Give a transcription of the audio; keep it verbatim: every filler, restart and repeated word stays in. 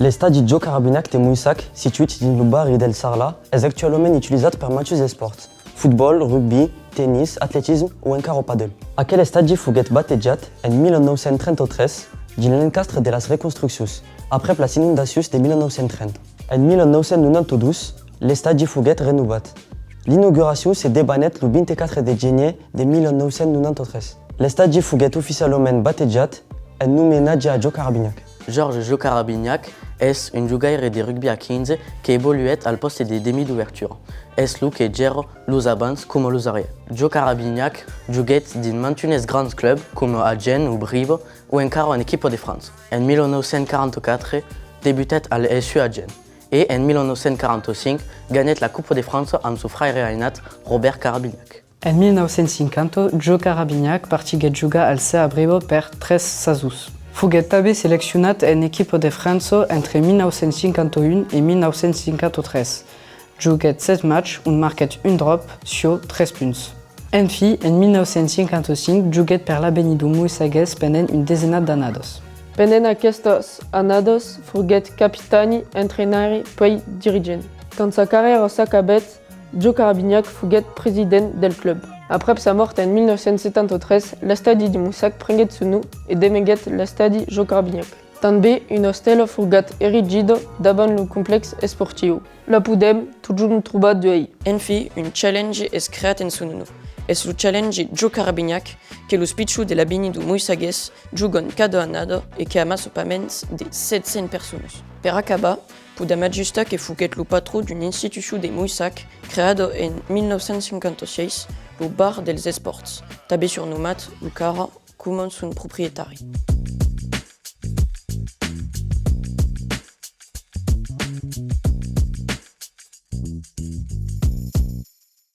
L'estadi Joe Carabignac de Moissac, situat dins lo barri del Sarlat, es actualament utilizat per mantuns espòrts: fotbòl, rugbi, tennis, atletisme o encara padel. Aquel estadi foguèt batejat en mil nòu cents trenta-tres dins l'encastre de las reconstruccions, aprèp las inondacions de mil nòu cents trenta. En mil nòu cents nonanta-dos, l'estadi foguèt renovat. L'inauguracion se debanèt lo vint-e-quatre de genièr de mil nòu cents nonanta-tres. L'estadi foguèt oficialament batejat en omenatge a Joe Carabignac. Georges Joe Carabignac es un jogaire de rugbi a quinze que evoluèt al pòste de demi d'obertura. Es lo que gèra los avants coma los arrièrs. Joe Carabignac joguèt dins mantunes grands clubs coma Agen o Brive o encara en equipa de França. En mil nòu cents quaranta-quatre, debutèt al S U Agen e en mil nòu cents quaranta-cinc ganhèt la Copa de França amb son fraire ainat Robert Carabignac. En mil nòu cents cinquanta, Joe Carabignac partiguèt jogar al C A Brive per tres sasons. Foguèt tanben seleccionat en equipa de França entre mil nòu cents cinquanta-un e mil nòu cents cinquanta-tres. Joguèt sèt matchs ont marquèt un dròp sus tres punts. Enfin, en mil nòu cents cinquanta-cinc, joguèt per l'avenidor moissagués pendent un desenat d'annadas. Pendent aquestas annadas, foguèt capitani, entrainaire, puèi dirigent. Quand sa carrièra s'acabèt, Joe Carabignac foguèt president del club. Aprèp sa mòrt en mil nòu cents setanta-tres, l'estadi de Moissac prenguèt son nom e demeguèt l'estadi Joe Carabignac. Tanben, una estèla foguèt erigida davant lo complèx esportiu. La podèm totjorn trobar d'uèi. Enfin, un challenge es creat en son onor. Es lo challenge Joe Carabignac que los pichons de l'avenidor moissagués jògan cada annada e que amassa pas mens de sèt cents personas. Per acabar, podèm ajustar que foguèt lo patron d'una institucion de Moissac creada en mil nòu cents cinquanta-sièis, lo Bar dels Espòrts, tanben surnomat lo Cara, coma son proprietari.